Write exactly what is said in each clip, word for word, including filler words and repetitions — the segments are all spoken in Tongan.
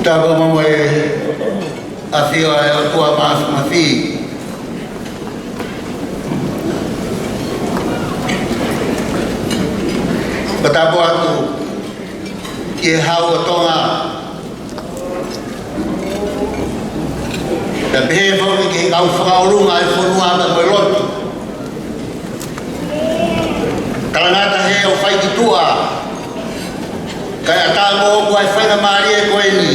Ka ko mo e ʻafio ʻa e ʻOtua Māfimafi. Ko e tapu atu ki he Hau ʻo Tonga. Pea pehē foki ki he kau fakaʻolunga ʻo e fonua pea mo e lotu. Talangata he ʻo fai ki tuʻa. Kae ʻatā moʻoku ʻa e faingamālie ko eni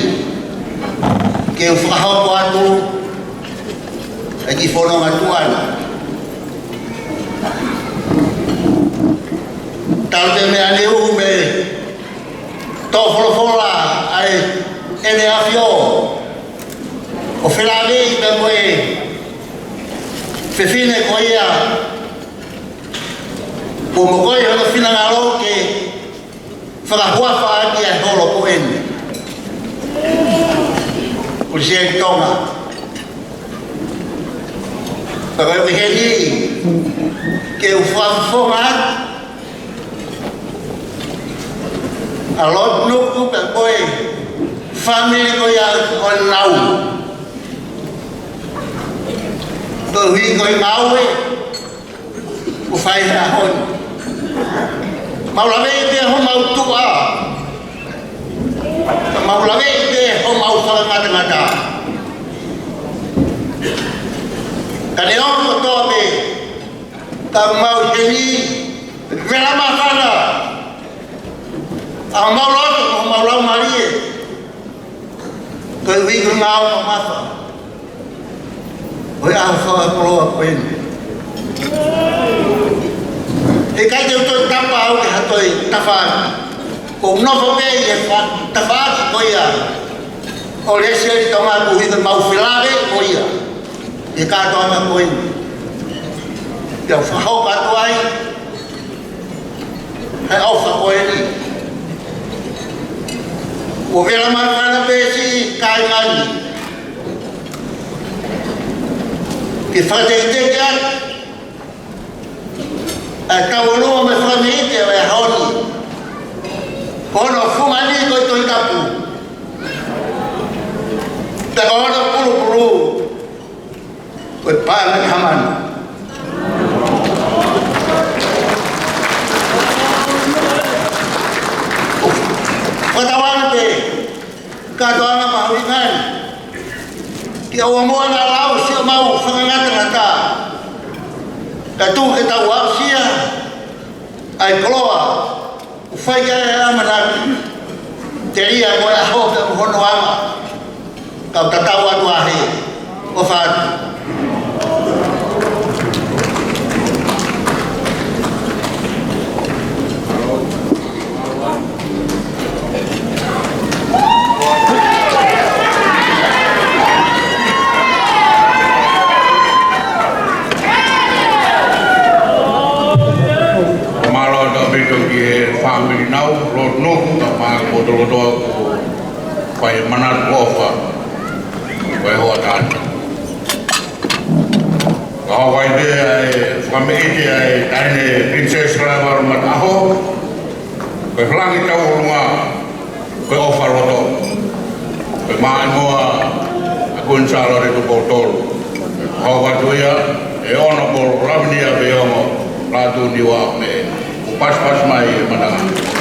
ke u fakahoko atu ʻa e kiʻi fononga tuʻa na. Talu pē meʻa ni ʻoku mou tō folofola ʻa e ʻEne ʻAfio ʻo felāveʻi pea mo e fefine ko ia ʻoku mokoi hono finangalo ke fakahuafa ʻaki ʻa e holo ko eni. Kuo ʻosi ʻi Tonga. Pea ko e ʻuhi heni ke u fakafofonga atu ʻa Lord Nuku pea mo e fāmili ko ia ʻo e lau. Koeʻuhi ko e ngāue ʻoku fai he ʻaho ni. Mau laveʻi pē homau tuʻa. Mau laveʻi pē homau fakangatangata. Ka neongo kotoa pē, ka mau heni, vela māfana ʻa homau loto, homau laumālie. Koeʻuhi ko e ngāue mamafa ʻo e ʻaho fakakoloa ko eni. He ʻikai te u toe tapa au ki ha toe tafaʻaki. ʻOku ou nofo pē ʻi he fa-, tafaʻaki ko ia ʻo Lesieli Tonga koeʻuhi ko ʻemau felāveʻi ko ia he kātoanga ko eni. Pea u fakahoko atu ai ʻa e ʻofa ko eni. ʻOku vela māfana pē siʻi kāinga ni ke fakateitei atu ʻa e tauʻolunga mo e fakameʻite ʻo e ʻaho ni. Ko hono fungani ko e Tohi Tapu. Pea ko hono pulupulu ko e paʻanga ʻi he manu. Fakatauange pē, kātoanga mahuʻinga ni, ke ʻoua muʻa naʻa lau siʻomau fakangatangata, ka tuku ke tau aʻusia ʻa e koloa ʻoku fai ki ai e ʻamanaki. Telia mo e ʻaho pea mo hono anga. Kau tatau atu ā he ʻofa atu. Mālō ʻaupito ki he fāmili nau, Lord Nuku, ka mālō kotoa ʻoku fai manatu ʻofa ko e hoʻatā ni. Ka ʻoku ʻi ai pē ʻa e fakameʻite ʻa e taʻahine Princess Kalaivalu Mataʻaho, ko e fakalāngilangi tauʻolunga, ko e ʻofa loto, ko e maʻimoa ʻa Kuini Sālote Tupou Tolu. Hoko atu ia ʻe Honourable Lavinia Veiongo Lātūniua Meʻe. Kuo pasipasi mai e mananga.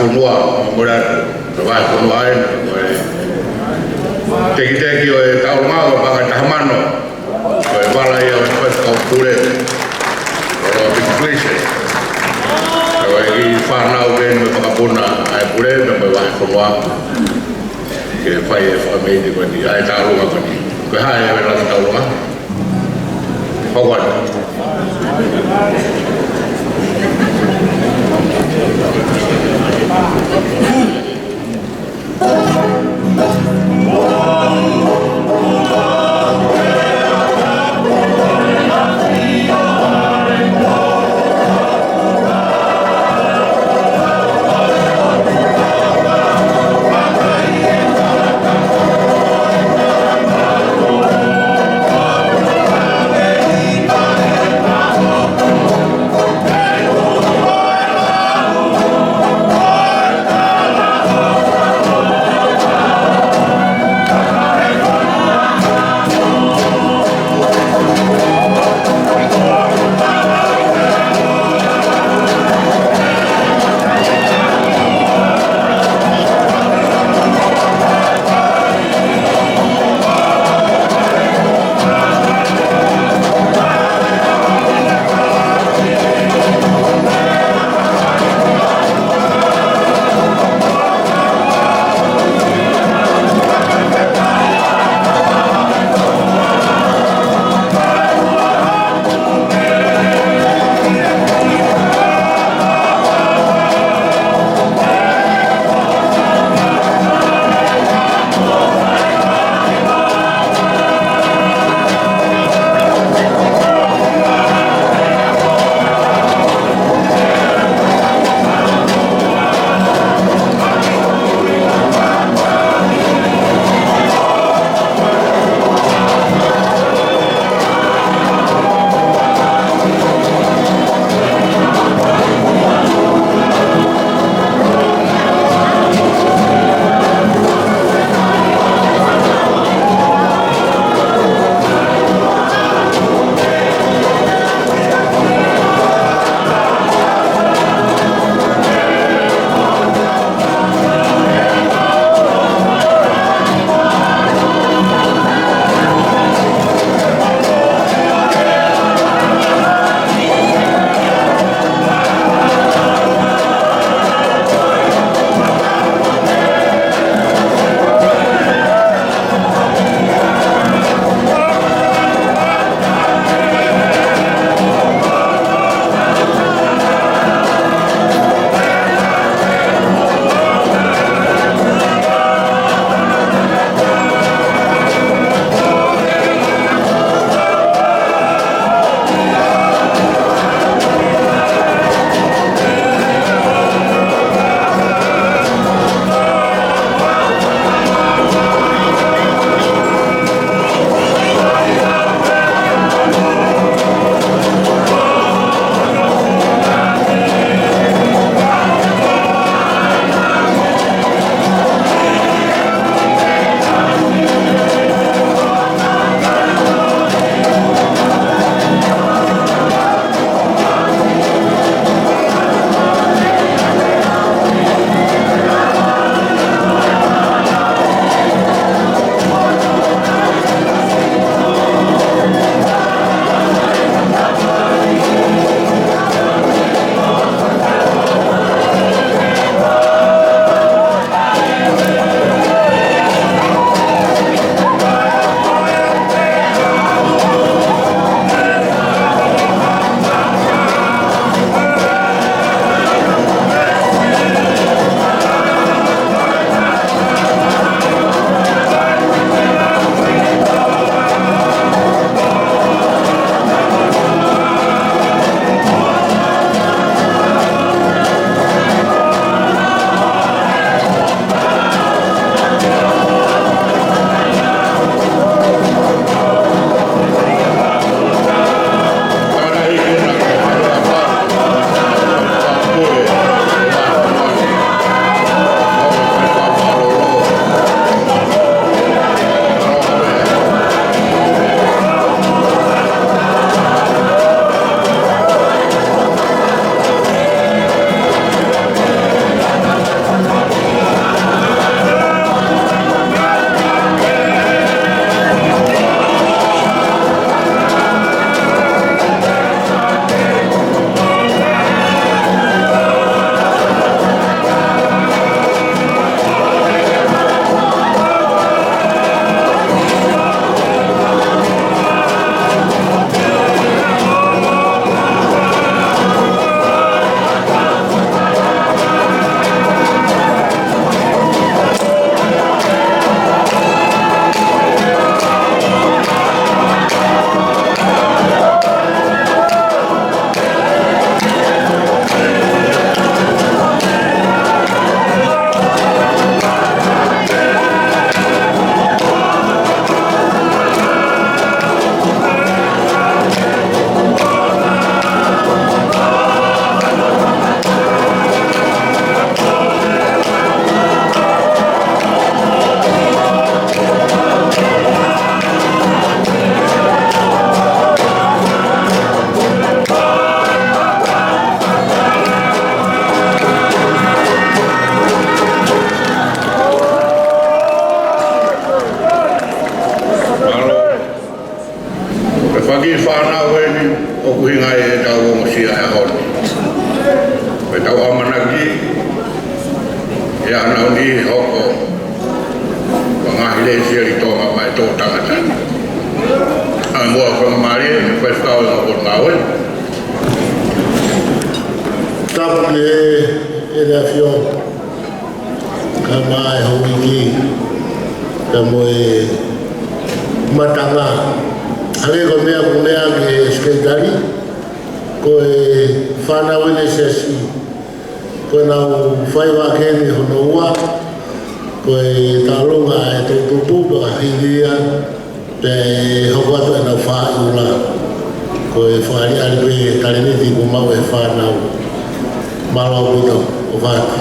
Fonua, mo e, mo e vahefonua ē, mo e tekiteki ʻo e taʻolunga ʻo e paʻanga ʻe taha mano, ko e vala ia ʻo e faifekau pule, ʻo Robert Gleason. Ko e kiʻi fānau pē mo e makapuna ʻa e pule, mo e vahefonua. Ke fai e fakameʻite ko eni, ʻa e taʻolunga ko eni. Ko e hā e ʻave laki taʻolunga? Hoko atu. Ngaahi ʻetau ongosia he ʻaho ni. Pea tau ʻamanaki ʻe ʻanau ni hoko ko e ngaahi lēsoni ʻi Tonga maʻa e toʻu tangata. ʻA e muʻa ko e mālie, ko e fekau e ngaahi potungāue. Tapu ki he, ʻEne ʻAfio, kae ʻumaʻā e houʻeiki, kae ʻumaʻā e matanga. Hangē ko e meʻa kuo meʻa ki he sekelitali, ko e fānau ʻeni ʻa e siasi, ko ʻenau faiva ʻeni hono ua, ko e tauʻolunga ʻa e toʻutupu, pea hili ia, pea hoko atu ʻenau fāʻuli. Ko e fakaʻaliʻali pē taleniti kuo maʻu ʻe he fānau. Mālō ʻaupito, ʻofa atu.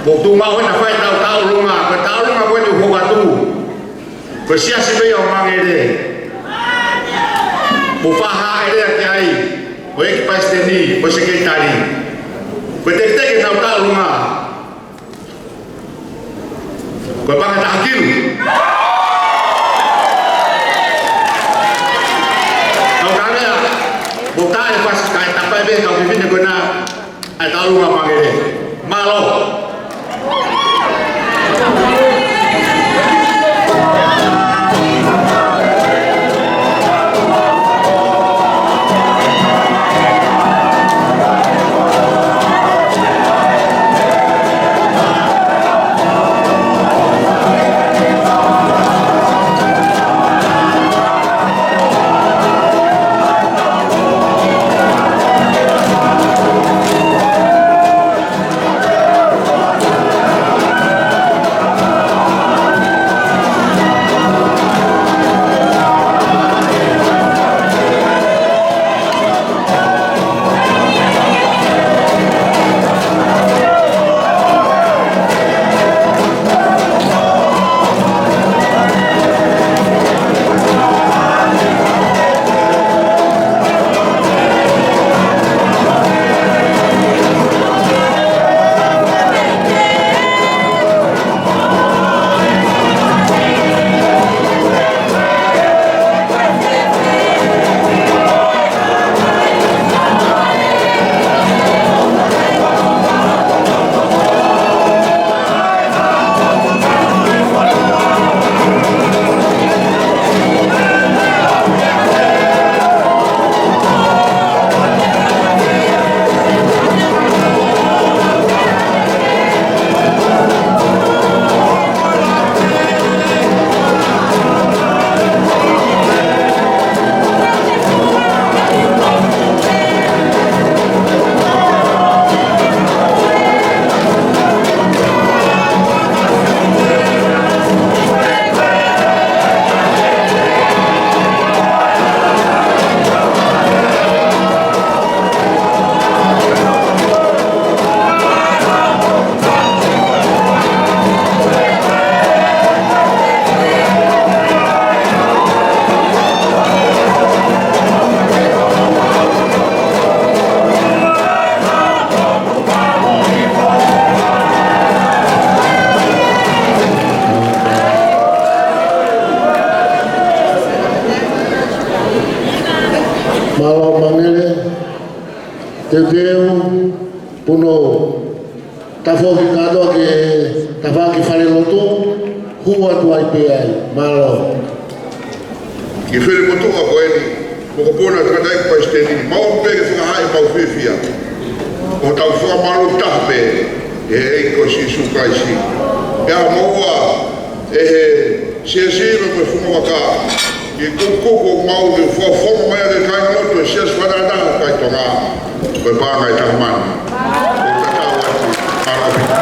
Mou tuʻu maʻu heni ʻo fai ʻetau tauʻolunga, ko e tauʻolunga ko eni ʻoku hoko atu. Ko e siasi pē ia ʻo Mangele. Mou faʻa hāʻele ki ai, ʻo e ʻEiki Palesiteni, ʻo e Sekelitali. Ko e teketeke ʻetau tauʻolunga, ko e paʻanga ʻe taha kilu. Kau kāinga, mou tā e fasi kae tapai pē kau fefine ko ena, ʻa e tauʻolunga Mangele. Mālō. Mālō Mangele, teuteu, punou. Tafoki kātoa ki he tafaʻaki falelotu, hū atu ai pē ai. Mālō. Ki he fale motuʻa ko eni, mokopuna tangataʻeiki palesiteni, mau pē ke fakahā ʻemau fiefia. ʻO tau fakamālō taha pē, ʻi he ʻEiki ko Sīsū Kalaisi. Pea mo ua, ʻe he siasi mo e fungavaka, ʻi he kupu kupu ʻoku mau ke fakafofonga mai ʻa e kāingalotu ʻo e Siasi Fakatātā ʻo e Tonga, ko e paʻanga ʻe taha mano. Ko e tatau atu, mālō.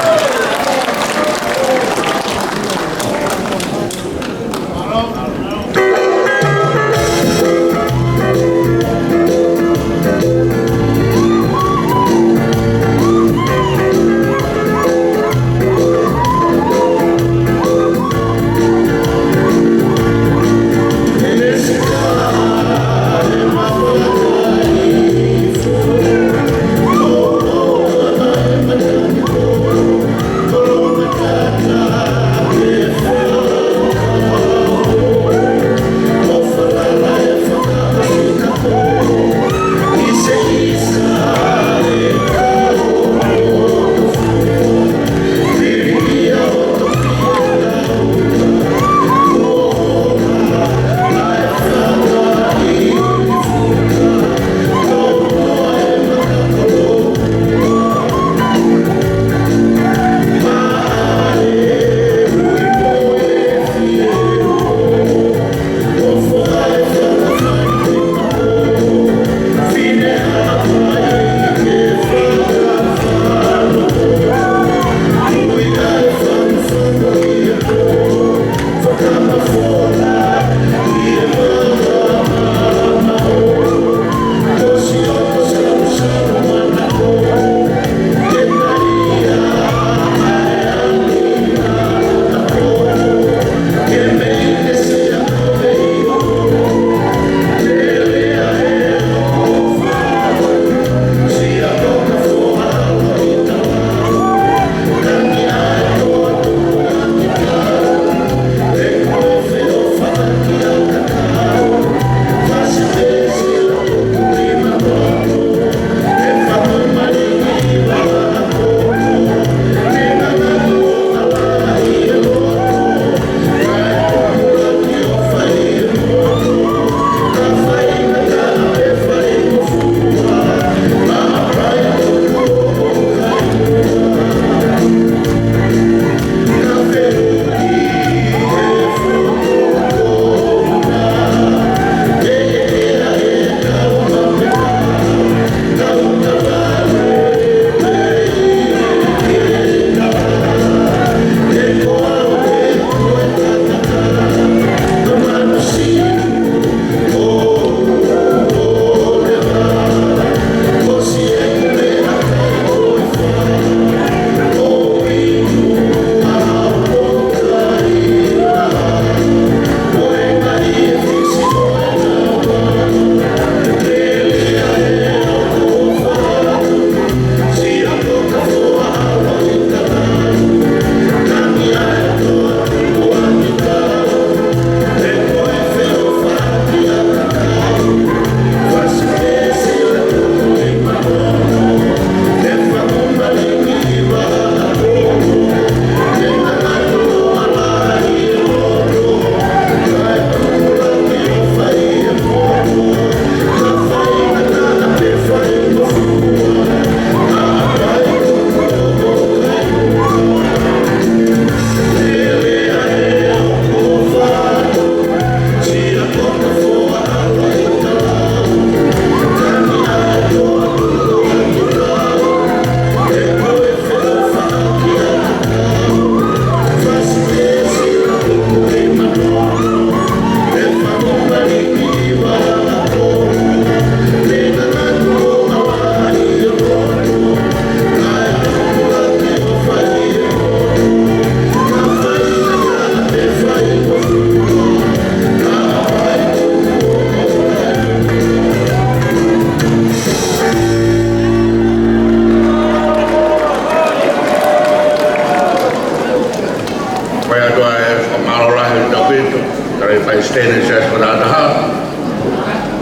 Pehē ni e Siasi Fakatahataha,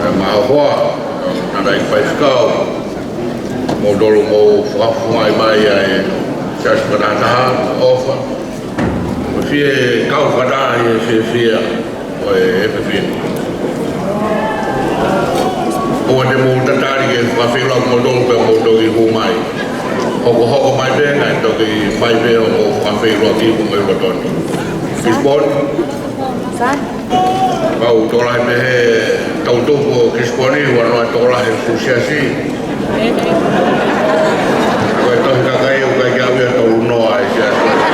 ʻa e Maʻohoa, ʻa e Faifekau, mo tolu mo fakafungai mai ʻa e Siasi Fakatahataha, ʻofa. Mo fie kau fakataha ʻi he fiefia ʻo e efiafi ni. ʻOua te mou tatali ke fakafeʻiloaki mo tolu pea mou toki hū mai. Hokohoko mai pē, kae toki mai pē ʻo mou fakafeʻiloaki ki he kumi lotoni. Lisbon? Pau tokolahi pē he tau tupu ʻo Lisbon, ua noa tokolahi he fuʻu siasi. Ko e tohi kakai ʻoku ʻikai ke ʻave ia tolu noa ʻa e siasi.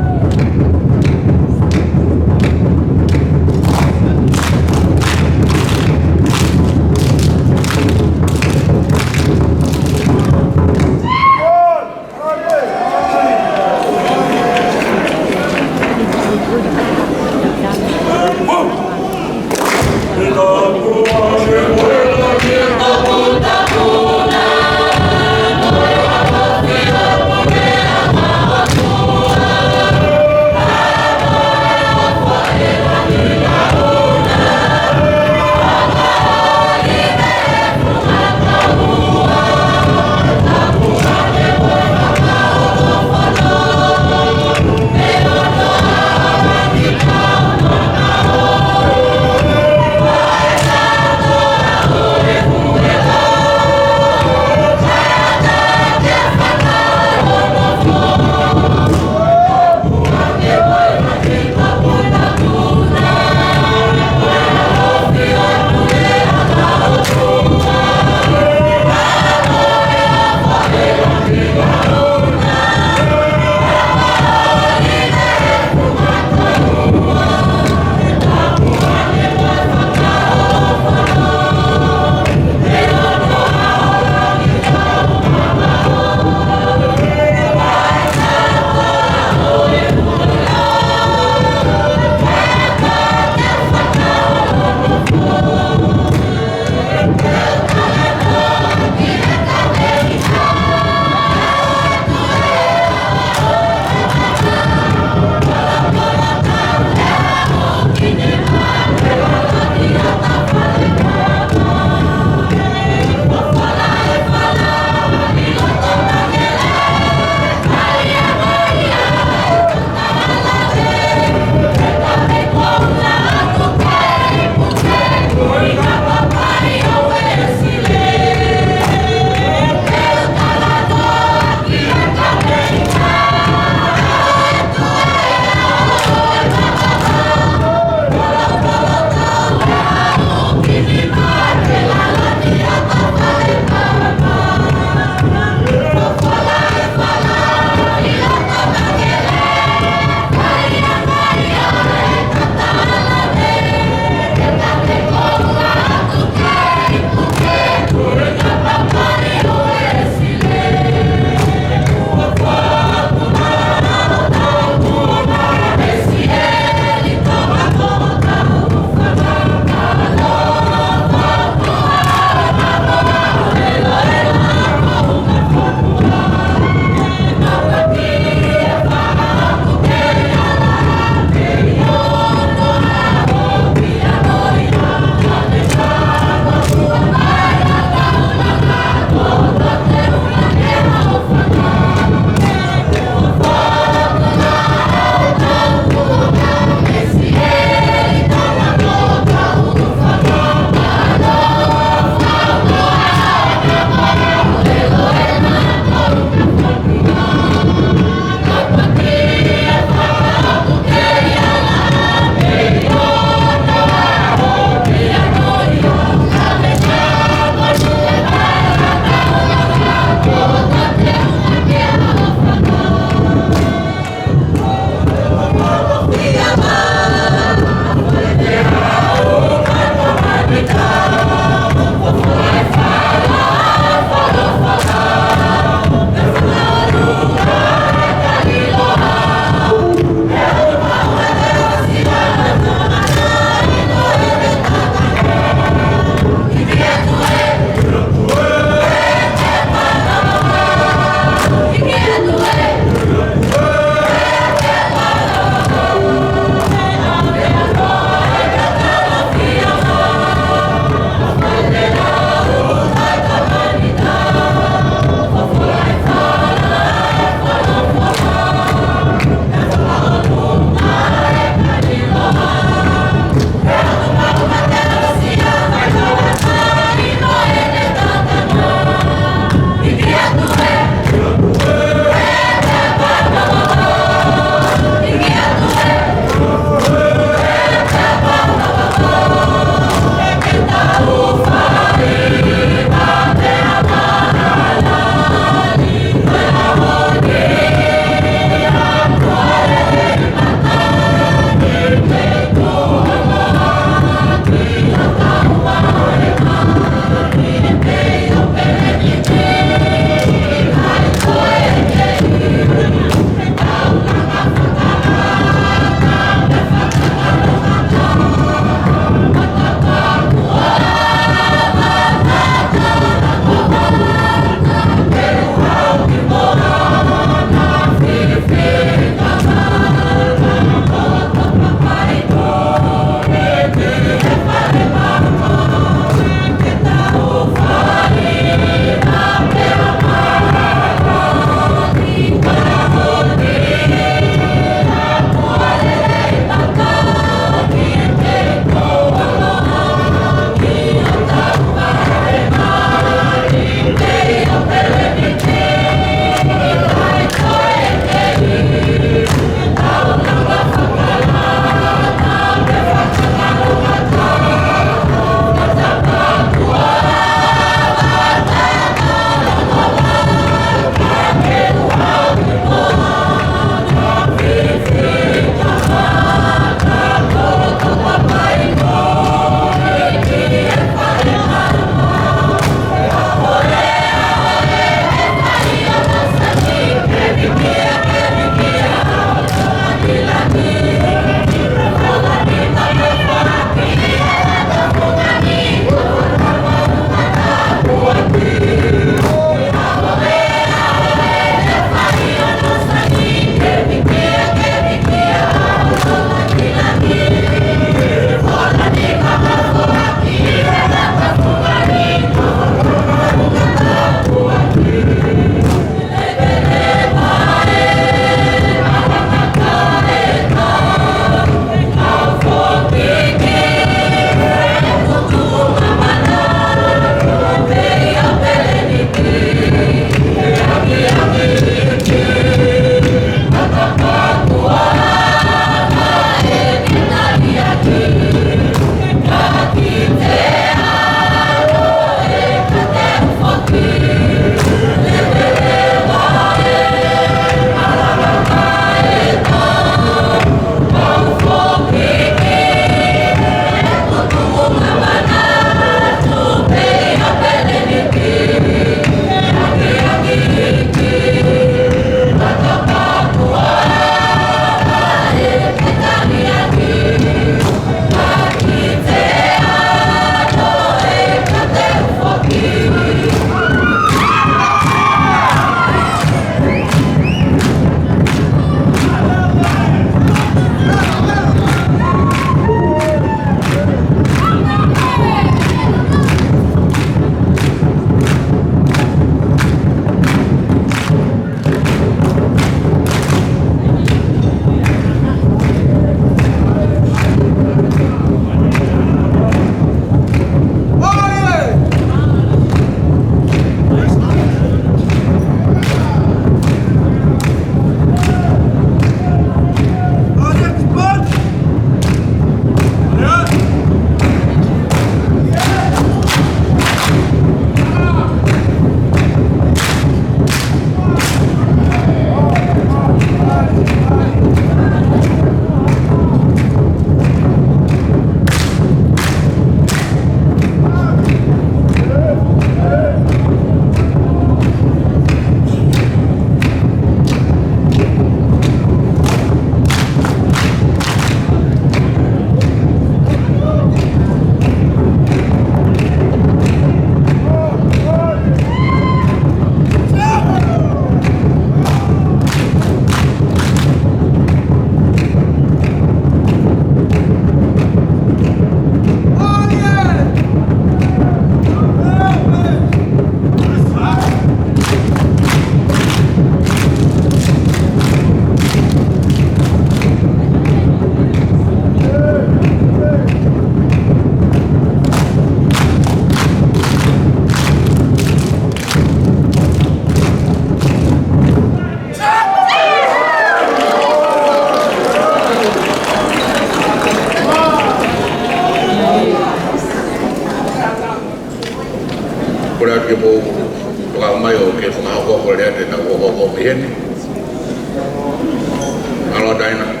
Lord, I know.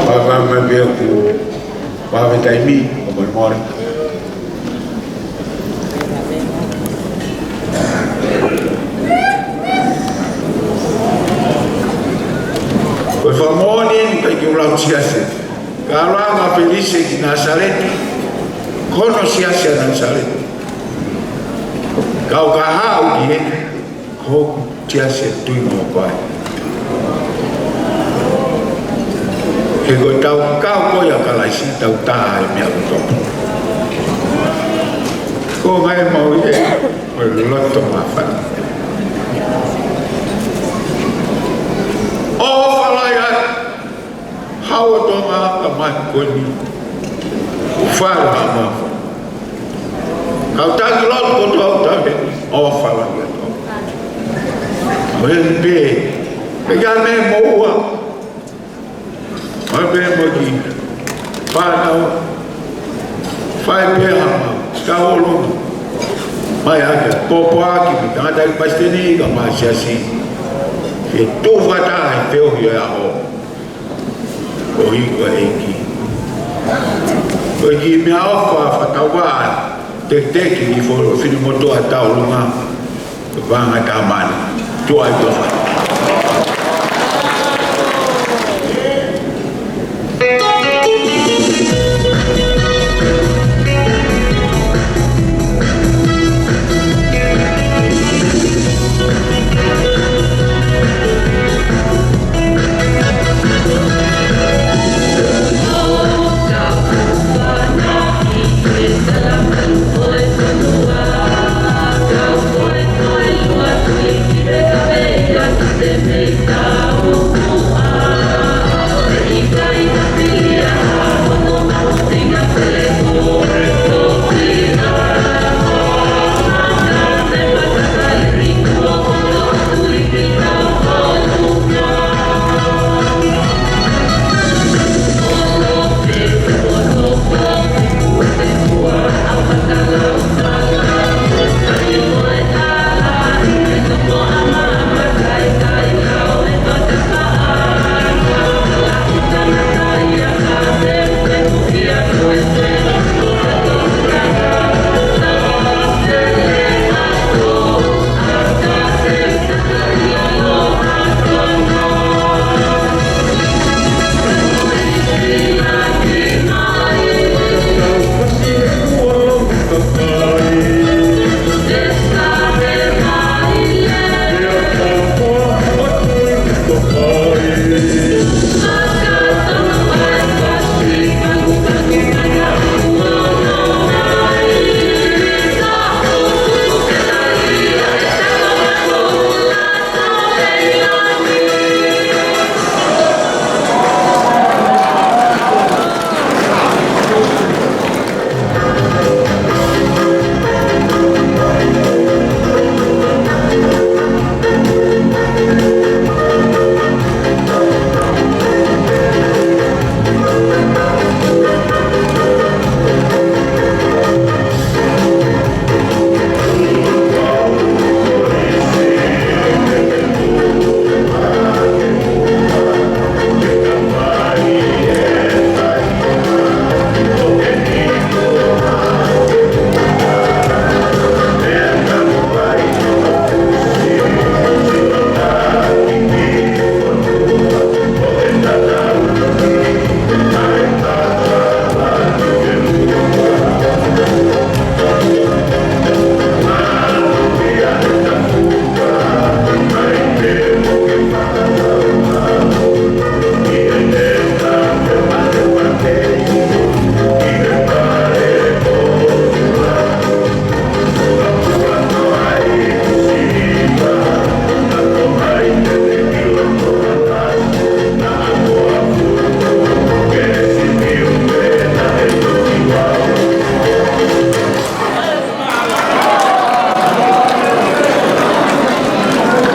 Papa mapia ku pave taimi, o mole mole. Ko e fakamoʻoni eni ʻikai ke u lau siasi. Ka ʻalu ʻa Pelise ki Nasaleti, ko hono siasi ʻa Nasaleti. Ka u ka haʻu ki heni, ko hoku siasi ʻa e tui mo pai. He ko ʻetau kau ko ia ʻa Kalaisi, tau tā he meʻa kotoa. Ko e ngaahi mau ia, ko e loto māfana. ʻO falai ai, haʻu ʻo Tonga ka mai ko eni. Fala ma. Kau taki lotu kotoa ʻo tau he ʻOfa lahi atu. Ko e pē, pē ka me moua. Ko e pē mo ki. Fānau. Fai pē hama. Ka olo. Mai ake. Pōpoaki. Tangata ki pasiteni ka mai siasi. Ke tufa tahi peo hi a ho. Ko i ko e ʻEiki. Ko e kiʻi meʻaʻofa fakatauvaʻa, teketeke ki he fo-, finemotuʻa tauʻolunga, ko e vanga tamani. Tuʻa ʻi tuʻa.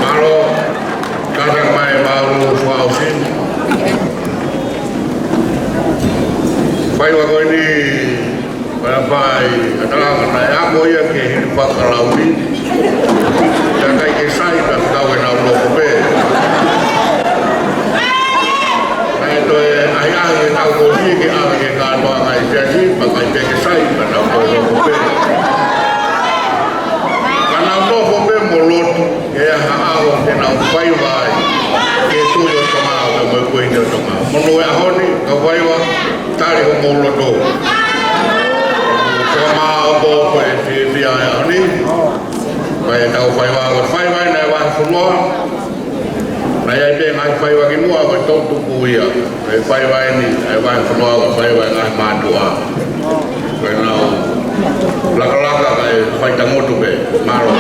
Mālō, kātaki mai, mālō fakaʻosi. Faiva ko eni, pea fai, ʻa e tangata naʻe ako ia ke hili fakalauni. Ka ʻikai ke sai, pea kau ke nau nofo pē. Naʻe toe ʻahiʻahi e tau kosi ke ʻave ke kātoa kai siasi, pea ʻikai pē ke sai, pea nau toe nofo pē. Ka nau nofo pē mo lotu, ke ʻi ai ha ʻaho te nau faiva ai ki he Tuʻi ʻo Tonga, pea mo e Kuini ʻo Tonga. Monū e ʻaho ni, kau faiva, tali hoʻomou loto. Fakamāʻopoʻopo e fiefia e ʻaho ni. Ko e tau faiva, ko e faiva ʻi he vahefonua. Naʻe ʻi ai pē ngaahi faiva kimuʻa, ko e toʻutupu ia. Ko e faiva eni, ʻa e vahefonua, ko e faiva e ngaahi mātuʻa. Ko ʻenau lakalaka kae fai tangutu pē. Mālō.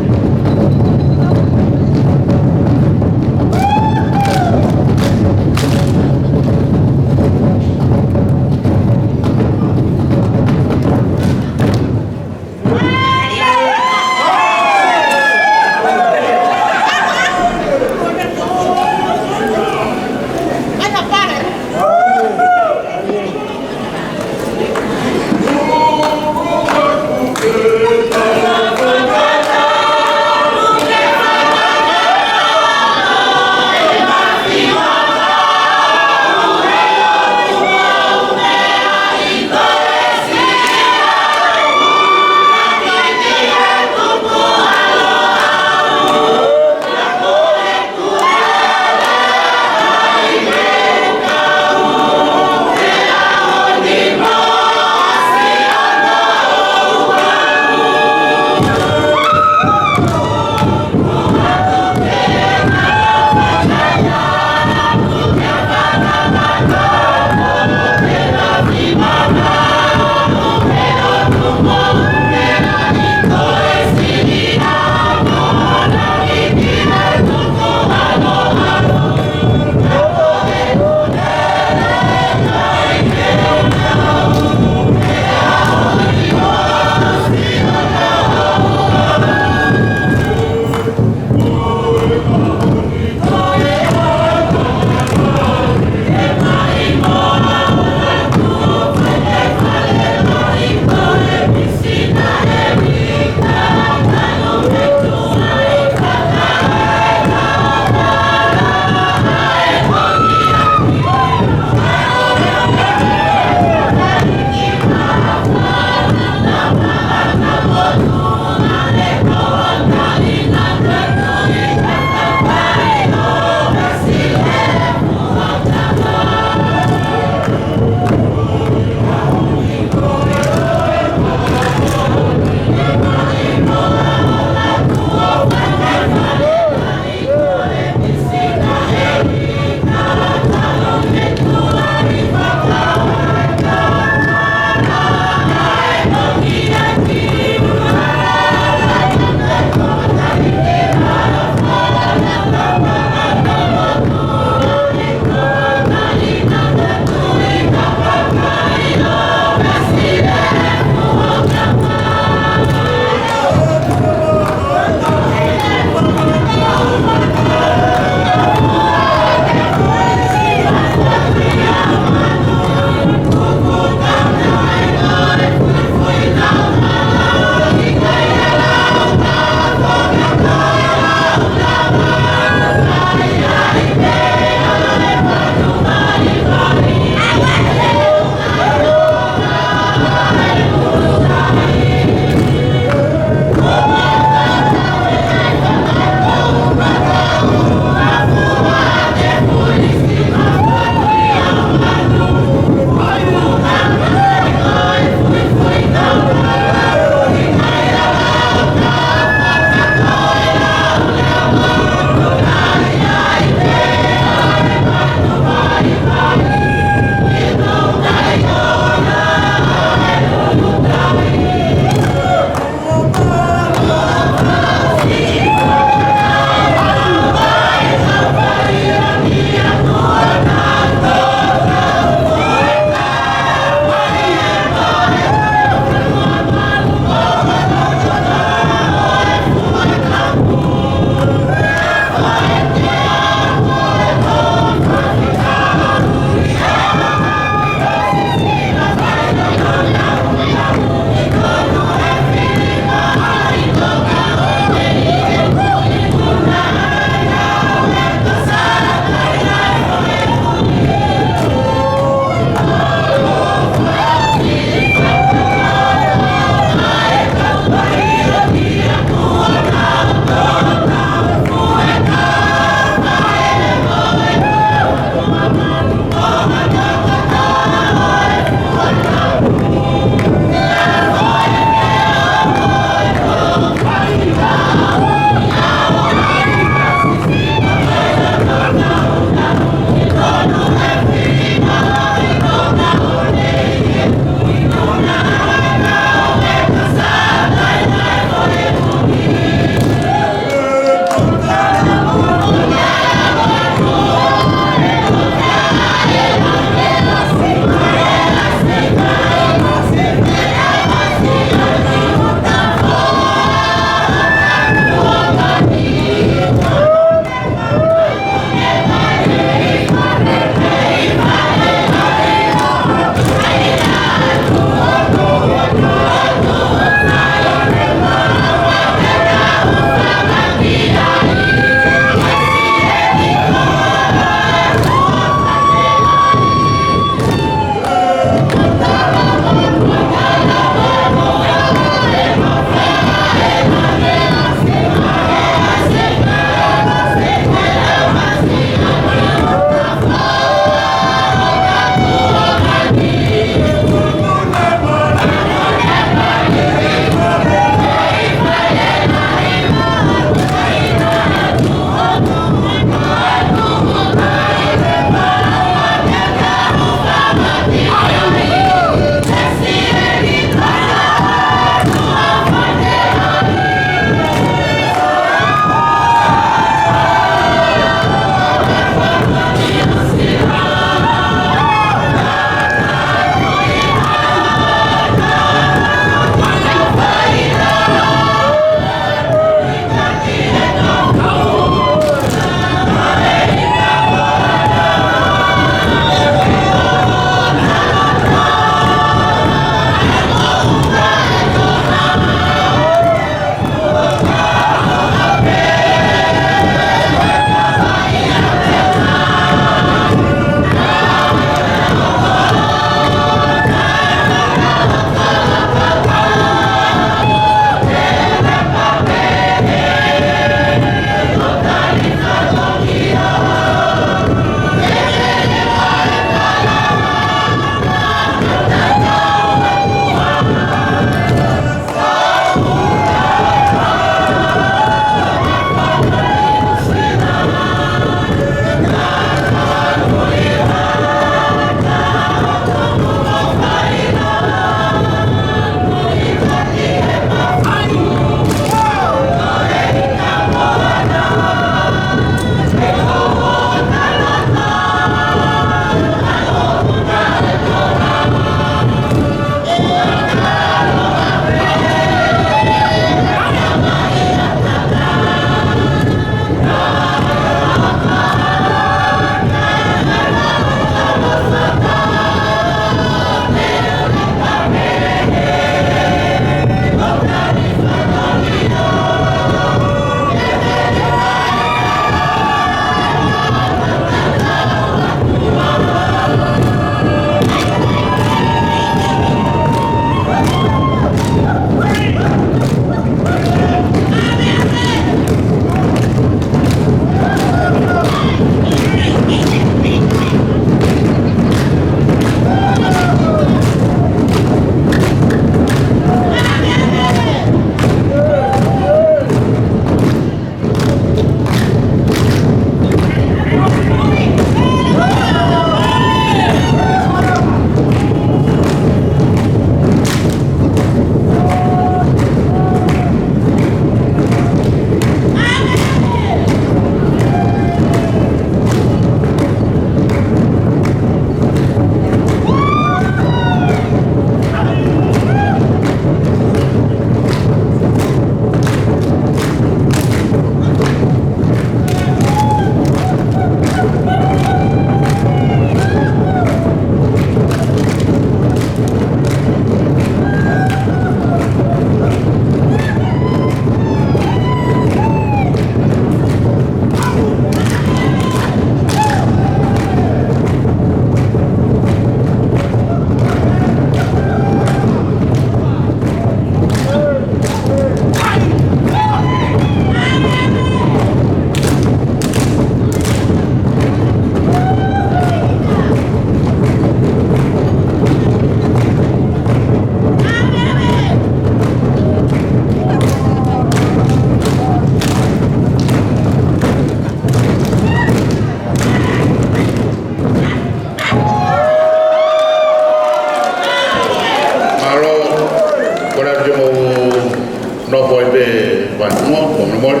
Mole.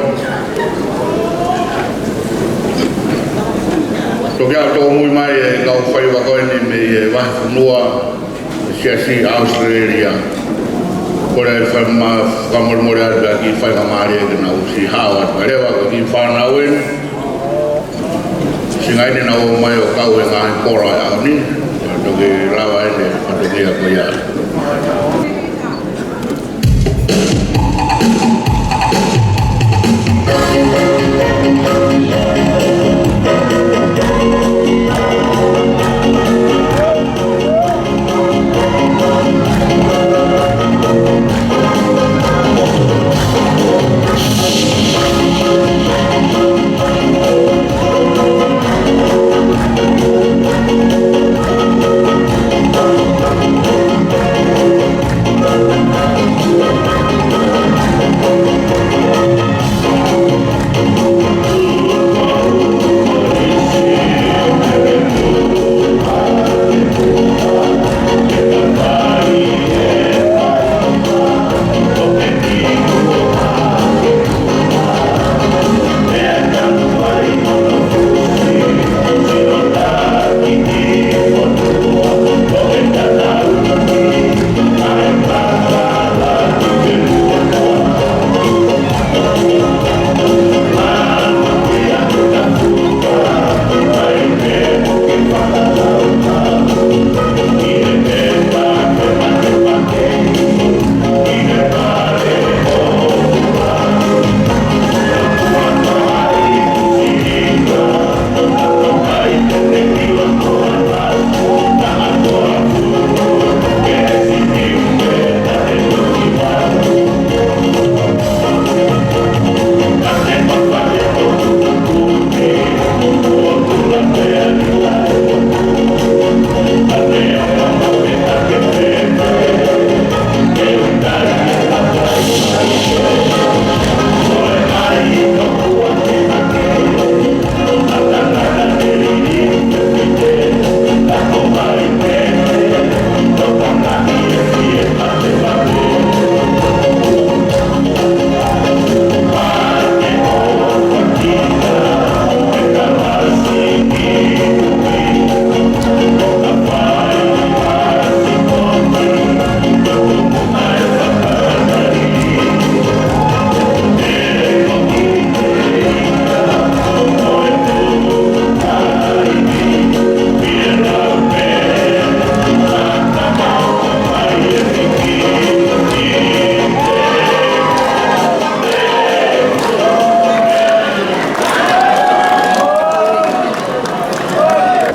Toki ʻoatu e tōmui mai e kau faiva ko eni mei he vahefonua, Siasi ʻAositelēlia. Kole fai ma-, fakamolemole atu ki he faingamālie ke nau ʻosi hao atu kae leva ko e kiʻi fānau eni. Siʻi ngaahi nau ō mai ʻo kau he ngaahi pola ʻo e ʻaho ni. Toki lava eni e fatongia ko ia.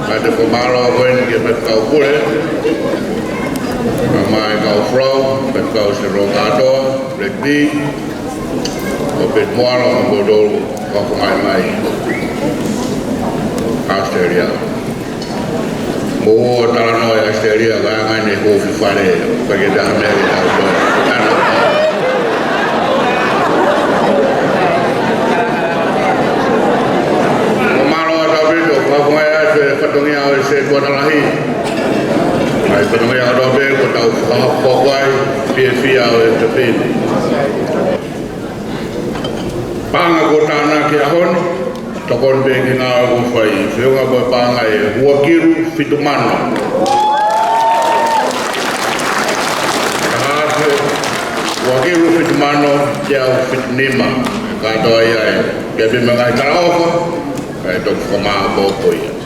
Kae te fakamālō ko eni ki he faifekau pule, kae ʻumaʻā e kau folau, faifekau Silo Katoa, Black Tea, ʻo Pete Moala, mo kimoutolu ʻoku mou ʻomai mai ʻAositelēlia. Mou ō ʻo talanoa ʻi ʻAositelēlia, ka ʻi ai ngaahi ʻū fefine, ʻikai ke ʻi ai ha meʻa ke tau toe. Ana. Fakamālō atu ʻaupito, fakafofongaʻi atu e fatongia ʻo e setuata lahi. ʻA e fatongia kotoa pē kuo tau fakahoko ai, fiefia ʻo e tepeni. Paʻanga kuo tānaki he ʻaho ni, tokoni pē ki he ngāue kuo fai, feʻunga mo e paʻanga ʻe ua kilu fitu mano. Ka hafe, ua kilu fitu mano, teau fitu nima. Kātoa ia ē, ke pē mo e ngaahi talaʻofa, kae toki fakamāʻopoʻopo ia.